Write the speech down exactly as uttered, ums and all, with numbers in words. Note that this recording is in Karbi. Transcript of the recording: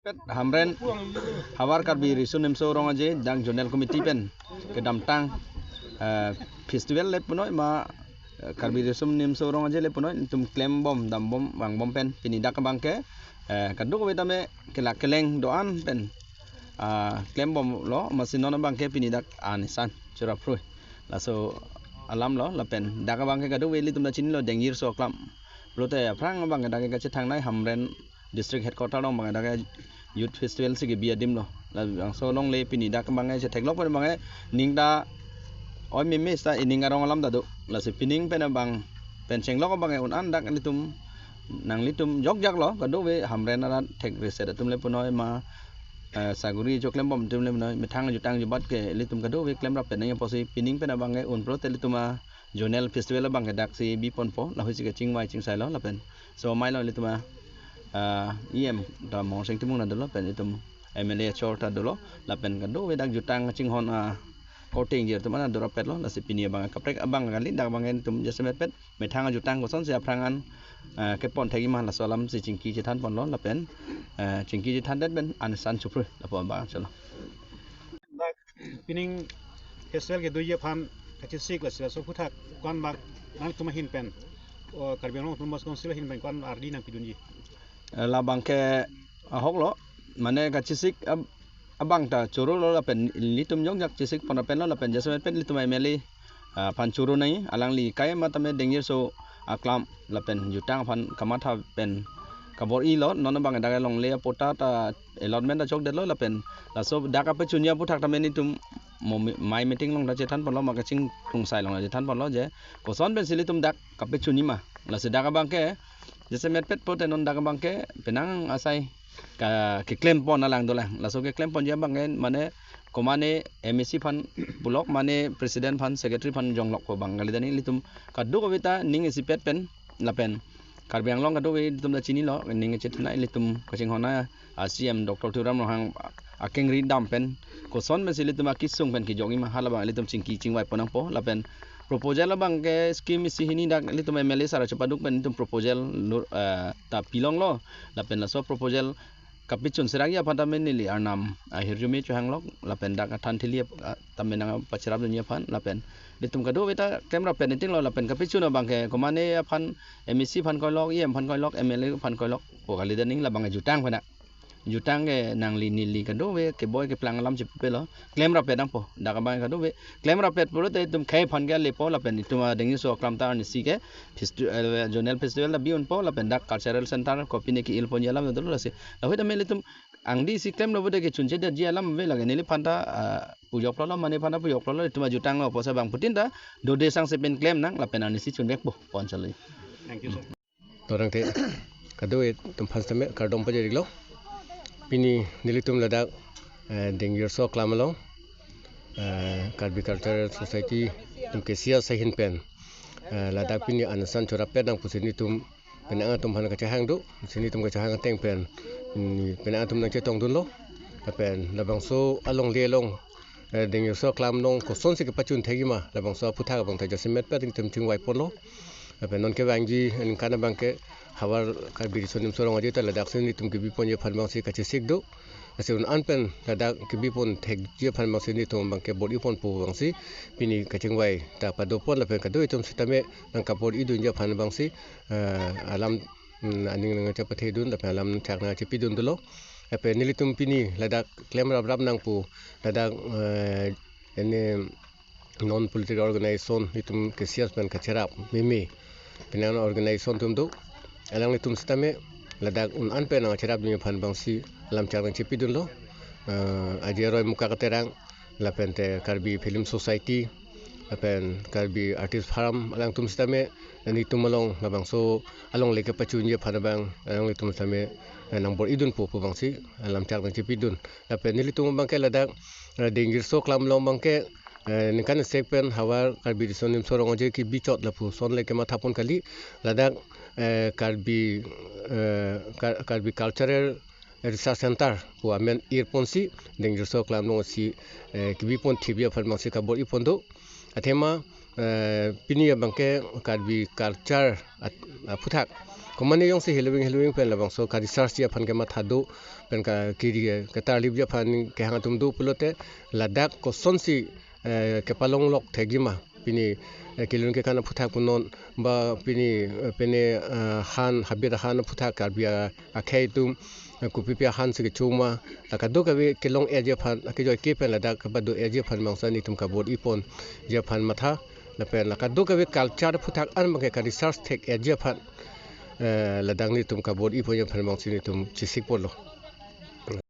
Pet Hamren Havar Karbi Riso Nimso Rong Aje dak Zonal Committee pen kedamtang, eh, festival le punoi ma, eh, Karbi Riso Nimso Rong Aje le punoi nelitum klembom dambom vangbom pen pini dak abangke, eh, kadokave tame kelak keleng do-an pen, ah, klembomlo, masi non abangke pini dak anisan churaphrui. Laso alamlo lapen dak abangke kadokave ilitum ta chinilo Dengir So Aklam. Pulote aphrang abangke dak kachethangnei Hamren District Headquarter along abangke dak Youth Festival si kebi adimlo. Labangso along le pini dak abangke chetheklok pen abangke ning ta oi meme ta ining arong alam ta do. Lasi pining pen abang pen chenglok abangke un-an dak ilitum nanglitum jokjaklo kadokave Hamren arat thek reset atum le punoi ma, eh, saguri choklembom atum le punoi methang jutang jubat ke ilitum kadokave klemrap pen nangji apotsi pining pen abangke un pulote ilitum a Zonal Festival abangke dak si biponpo, lahutsi kachingvai chingsailo lapen so mailo ilitum a, ah, E M ta Morsing Timung ta dolo lapen itum M L A achor ta dolo lapen kadokave dak jutang chinghon a korte ingjir atum an ta dorapetlo, lasi pini abang kaprek abang kali dak abangke itum jasemet pet methang ajutang kosonsi aphrang an, ah, kepon thekji ma laso alam si chingki chethanponlo lapen, ah, chingki chethandet pen anisan chuphrui lapu abang cholo. Dak pining festival kedoji aphan kachesik lasi laso aphuthak ko-an abang nangtum ahin pen, o, Karbi Anglong Autonomous Council ahin pen ko-an ardi nangpidunji? Eh, labangke ahoklo, mane kachesik ab-, abang ta chorolo lapen ilitum jongjak chesikpon apenlo lapen jasemet pen ilitum M L A, ah, aphan choro nangji, alangli kaima tame Dengir So Aklam lapen jutang aphan kamatha pen kabor-ilo, non abang dak longle apatta ta allotment ta chokdetlo lapen laso dak kapachunji aphuthak tame nelitum mo-, mai meeting along ta chethanponlo ma kachingkrungsai along ta chethanponlo je koson pensi ilitum dak kapachunji ma. Lasi dak abangke jasemet pet pulote non dak abangke penang asai ka keklempon alang dolang. Laso keklemponji abangke mane komane M A C aphan pulok mane president aphan secretary aphan jonglokpo abang kalidet, ilitum kadokave ta ning isipet pen lapen Karbi Anglong kadokave ilitum ta chinilo, ning chethanai ilitum kachinghon a C M Doctor Tuliram Ronghang akengri dam pen koson pensi ilitum akesung pen kejokji ma halabang ilitum chingki chingvaipon nangpo lapen proposal abangke scheme isi hini dak ilitum M L A sar chepaduk pen ilitum proposal lur, eh, ta pilonglo lapen laso proposal kapachun serangji aphan tame neli arnam ahirjume chohanglok lapen dak athan thili ap-, ah, tame nangpachirapdunji aphan lapen ilitum kadokave ta klemrap pen itinglo lapen kapachun abangke komane aphan M A C aphan koilok, E M aphan koilok, M L A aphan koilokpo kalidet, labang jutang pen a jutang ke nangli neli kadokave keboi keplang alam chepelo klemrap pen nangpo. Dak abang kadokave klemrap pen pulote itum khei aphan ke lepo lapen itum a Dengir So Aklam ta arnisi ke festi-, eh, Zonal Festival ta bi-unpo lapen dak cultural center kopine ke-ilponji alam dolo lasi. Lahut ame ilitum angdi si klemlo pulote kechunchedetji alam ave lake, neliphan ta, ah, pujoklo mane phan ta pujoklo itum ajutanglo pusi bangphutin ta dode sangse pen klem nang lapen arnisi chunvekpo pon chalo. Thank you, sir. Torang te kadokave atum aphan sitame kardom pajir-iklo. Pini nelitum ladak, eh, Dengir So Aklam along, eh, Karbi Cultural Society atum K C S ahin pen, eh, ladak pini anisan chorapet nang pusi nelitum penang atum aphan kachehang do, si nelitum kachehang ateng pen, mm, penang atum nangchetongdunlo. Lapen labangso alongle along, eh, Dengir So Aklam along kosonsi kepachun thekji ma, labangso aphuthak abang ta jasemet pet nelitum chingvaiponlo. Lapen non kevangji aningkan abangke Havar Karbi Riso Nimso Rong Aje ta ladaksi nelitum kebiponji aphan abangsi kachesik do. Lasi un-an pen ladak kebipon thekji aphan abangsi nelitum abangke bor-iponpo abangsi pini kachingvai ta padopon lapen kadokave atum sitame nangkabor-idunji aphan abangsi, eh, alam, mm, aning nangchepathedun lapen alam chak nangchepidun dolo. Lapen nelitum pini ladak klemraprap nangpo ladak, eh, ene non political organization itum K C S pen kacherap meme penang organization atum do. Alanglitum sitame ladak un-an pen nangcherapdunji aphan abangsi alam chak nangchepidunlo. Eh, Aje Roy Mukak Aterang lapen te Karbi Film Society lapen Karbi Artist Forum alangtum sitame nelitum along labangso alongle kepachunji aphan abang alanglitum sitame, eh, nangbor-idunpo pu abangsi alam chak nangchepidun. Lapen nelitum abangke ladak, eh, Dengir So Aklam along abangke, eh, ningkan isek pen Havar Karbi Riso Nimso Rong Aje kebichot lapuson le kemathapon kali. Ladak, eh, Karbi, eh, Kar-, Karbi Cultural Research Center pu amen irponsi Dengir So Aklam alongsi, eh, kebipon thipji aphan abangsi kabor-ipon do. Athema, eh, pini abangke Karbi culture at-, aphuthak Komane jongsi heloving heloving pen labangso ka-research ji aphan kematha do, pen ka kiri ketarlip ji aphan kehang atum do pulote ladak kosonsi eh, kepalonglok thekji ma. Pini eh, kelun kekan aphuthak punon ba pini eh, pini eh, han habit ahan aphuthak Karbi a- akhei atum eh, kopipi ahan si kecho ma. La kadokave kelong-et ji aphan, akejoi ke pen ladak kepado-et ji aphan bangso nelitum kabor-i ponji aphan matha. Lapen la kadokave culture aphuthak an abangke ka-research thek-et ji aphan eh, ladak nelitum kabor-i ponji aphan bangsi nelitum chesik ponlo.